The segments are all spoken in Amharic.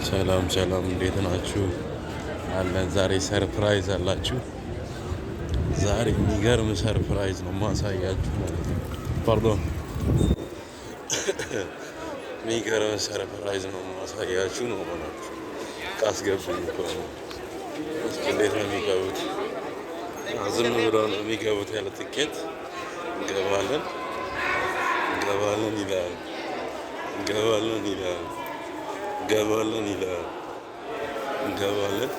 ሰላም ሰላም፣ እንዴት ናችሁ? አለን። ዛሬ surprise አላችሁ። ዛሬ የሚገርም surprise ነው ማሳያችሁ ማለት ነው። Pardon፣ የሚገርም surprise ነው ማሳያችሁ ነው ማለት ካስገቡኝ እኮ ነው። እስኪ እንዴት ነው የሚገቡት? ዝም ብለው ነው የሚገቡት ያለ ትኬት። እንገባለን እንገባለን ይላል፣ እንገባለን ይላል፣ እንገባለን ይላል፣ እንገባለን።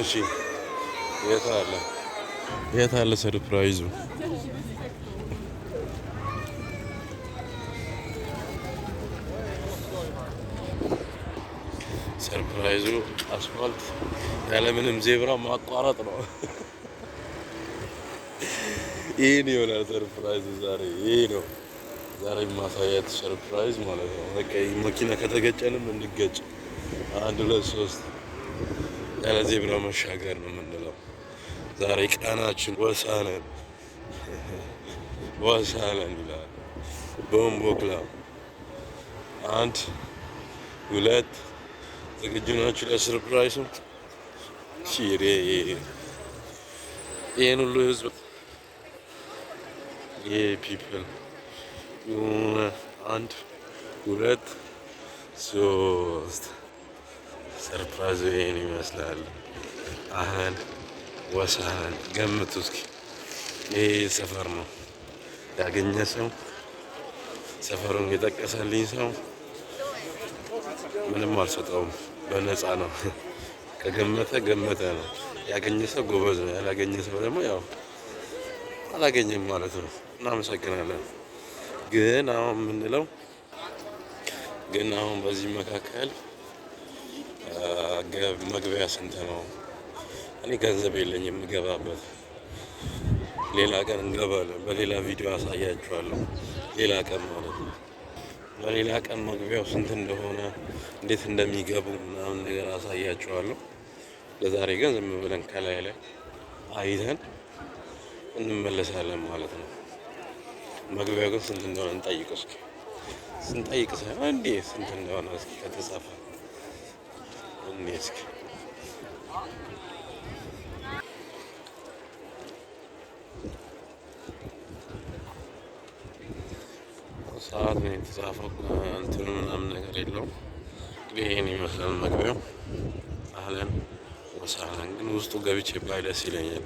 እሺ፣ የት አለ የት አለ surprise ኡ? Surprise ኡ አስፋልት ያለምንም ዜብራ ማቋረጥ ነው። ይህን ይሆናል surprise ኡ ዛሬ። ይህ ነው ዛሬ ማሳያት surprise ማለት ነው። በቃ ይህ መኪና ከተገጨንም እንገጭ። አንድ፣ ሁለት፣ ሶስት፣ ያለ ዜብራ መሻገር ነው የምንለው። ዛሬ ቀናችን ወሳነን ወሳነን ይላል። ቦምቦክላ። አንድ፣ ሁለት፣ ዝግጁ ናችሁ ለ surprise ኡ? ሺሬ፣ ይህን ሁሉ ህዝብ፣ ይሄ people፣ አንድ፣ ሁለት፣ ሶስት፣ surprise ኡ ይሄን ይመስላል። أهلا وسهلا። ገምቱ እስኪ፣ ይሄ ሰፈር ነው። ያገኘ ሰው፣ ሰፈሩን የጠቀሰልኝ ሰው ምንም አልሰጠውም፣ በነፃ ነው። ከገመተ ገመተ ነው። ያገኘ ሰው ጎበዝ ነው። ያላገኘ ሰው ደግሞ ያው አላገኘም ማለት ነው። እናመሰግናለን። ግን አሁን የምንለው ግን አሁን በዚህ መካከል መግቢያ ስንት ነው? እኔ ገንዘብ የለኝም የምገባበት። ሌላ ቀን እንገባለን። በሌላ ቪዲዮ አሳያችኋለሁ። ሌላ ቀን ማለት ነው። በሌላ ቀን መግቢያው ስንት እንደሆነ፣ እንዴት እንደሚገቡ ምናምን ነገር አሳያችኋለሁ። ለዛሬ ግን ዝም ብለን ከላይ ላይ አይተን እንመለሳለን ማለት ነው። መግቢያው ግን ስንት እንደሆነ እንጠይቅ እስኪ። ስንጠይቅ ሳይሆን እንዴ ስንት እንደሆነ እስኪ ከተጻፈ እንዴ እስኪ። ሰዓት ነው የተጻፈው፣ እንትኑ ምናምን ነገር የለውም። እንግዲህ ይህን ይመስላል መግቢያው። أهلا وسهلا። ግን ውስጡ ገብቼ ባይ ደስ ይለኛል።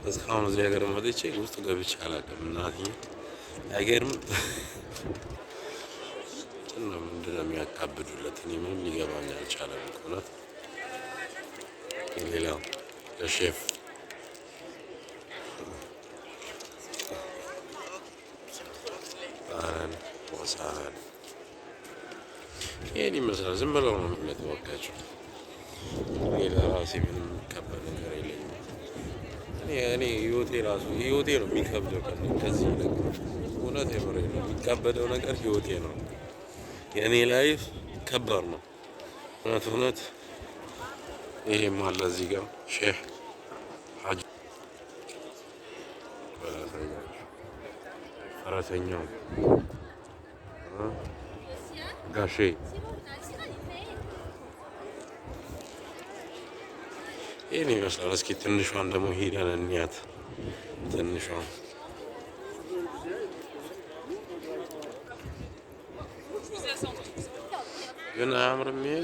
እስካሁን እዚህ ሀገር መጥቼ ውስጡ ገብቼ አላውቅም። እናትዬ፣ አይገርምም? እንትን ነው፣ ምንድን ነው የሚያካብዱለት? እኔ ምንም ሊገባኝ አልቻለም። እውነት ሌላው ለሼፍ أهلا وسهلا። ይህን ይመስላል። ዝም ብለው ነው የሚለጥወቃቸው። እኔ ለራሴ ምንም የሚቀበል ነገር የለኝም። እኔ ህይወቴ ራሱ ህይወቴ ነው የሚከብደው ከዚህ ይልቅ። እውነት የምሬ ነው። የሚከበደው ነገር ህይወቴ ነው። የእኔ life ከባድ ነው። እውነት እውነት። ይሄም አለ እዚህ ጋር ሼህ ሀጂ ፈረሰኛው ጋሼ ይህን ይመስላል። እስኪ ትንሿን ደግሞ ሄደን እንያት። ትንሿን ግን አያምርም? ይሄ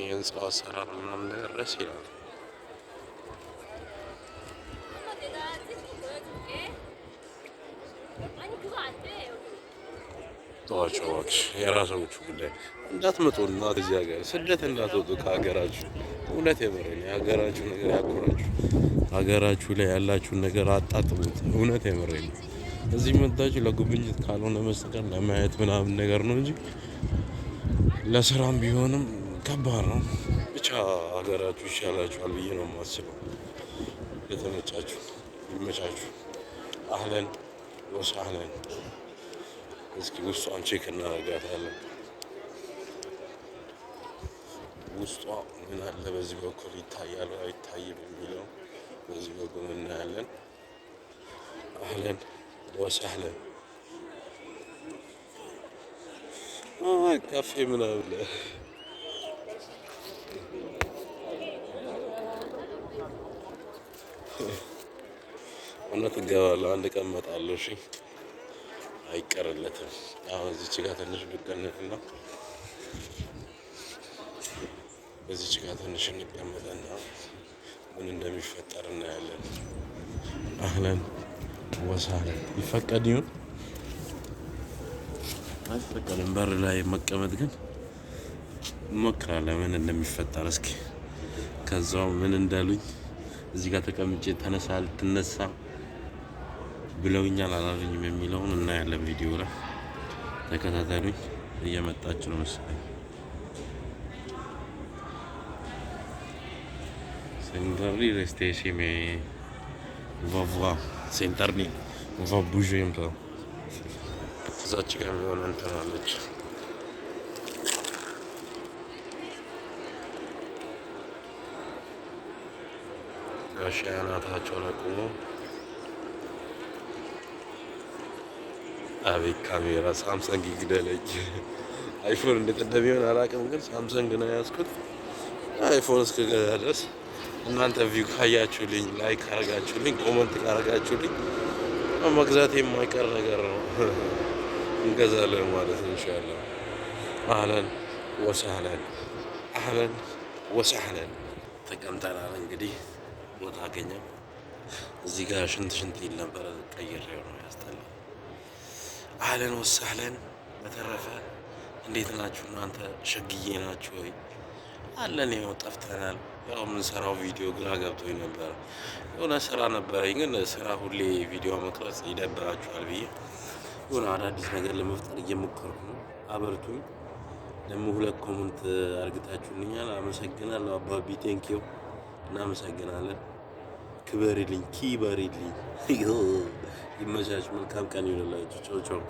የህንፃው አሰራር ምናምን ነገር ደስ ይላል። 한번 내가 찍고 보여줄게. 아니, 그거 안 돼, 여기. ተዋቸው እባክሽ፣ የራሳችሁ ጉዳይ። እንዳትመጡ እና እዚህ ሀገር ስደት እንዳትወጡ ከሀገራችሁ። እውነት የምሬን የሀገራችሁ ነገር ያኩራችሁ። ሀገራችሁ ላይ ያላችሁን ነገር አጣጥሙት። እውነት የምሬን ነው። እዚህ መጣችሁ ለጉብኝት ካልሆነ በስተቀር ለማየት ምናምን ነገር ነው እንጂ ለስራም ቢሆንም ከባድ ነው። ብቻ ሀገራችሁ ይሻላችኋል ብዬ ነው የማስበው። የተመቻችሁ ይመቻችሁ። أهلا وسهلا። እስኪ ውስጧን check እናደርጋታለን። ውስጧ ምን አለ፣ በዚህ በኩል ይታያል አይታይም የሚለው በዚህ በኩል እናያለን። أهلا። وسهلا። ካፌ ምናምን እውነት እገባለሁ። አንድ ቀን እመጣለሁ። እሺ አይቀርለትም። አሁን እዚች ጋር ትንሽ ብቀንትና እዚች ጋር ትንሽ እንቀመጥና ምን እንደሚፈጠር እናያለን። أهلا وسهلا። ይፈቀድ ይሁን አይፈቀድም በር ላይ መቀመጥ ግን እንሞክራለን። ምን እንደሚፈጠር እስኪ ከዛው ምን እንዳሉኝ እዚህ ጋር ተቀምጬ ተነሳ ልትነሳ ብለውኛል አላሉኝም የሚለውን እናያለን። ቪዲዮ ላይ ተከታተሉኝ። እየመጣች ነው መሰለኝ። C'est interdit rester ici, mais on va voir. C'est interdit. On va bouger un peu. እዛች ጋር የሆነ እንትን አለች። ጋሻ አናታቸው ላይ ቆሞ፣ አቤት ካሜራ! ሳምሰንግ ይግደለኝ። አይፎን እንዴት እንደሚሆን አላውቅም፣ ግን ሳምሰንግ ነው የያዝኩት። አይፎን እስክገዛ ድረስ እናንተ view ካያችሁልኝ፣ like ካረጋችሁልኝ፣ comment ካረጋችሁልኝ መግዛት የማይቀር ነገር ነው። እንገዛለን ማለት ኢንሻአላህ። أهلا وسهلا፣ أهلا وسهلا። ተቀምጠናል እንግዲህ ቦታ አገኘን። እዚህ ጋር ሽንት ሽንት ይል ነበረ፣ ቀይሬው ነው ያስጠላል። أهلا وسهلا። በተረፈ እንዴት ናችሁ እናንተ? ሸግዬ ናችሁ ወይ? አለን። ያው ጠፍተናል። ያው የምንሰራው ቪዲዮ ግራ ገብቶኝ ነበረ። የሆነ ስራ ነበረኝ፣ ግን ስራ ሁሌ ቪዲዮ መቅረጽ ይደብራችኋል ብዬ የሆነ አዳዲስ ነገር ለመፍጠር እየሞከርኩ ነው። አበርቱኝ። ደግሞ ሁለት comment አርግታችሁልኛል። አመሰግናለሁ አባቢ፣ thank you፣ እናመሰግናለን። ክበሪልኝ፣ ኪበሪልኝ። ይመቻችሁ። መልካም ቀን ይሁንላችሁ። ቻው ቻው።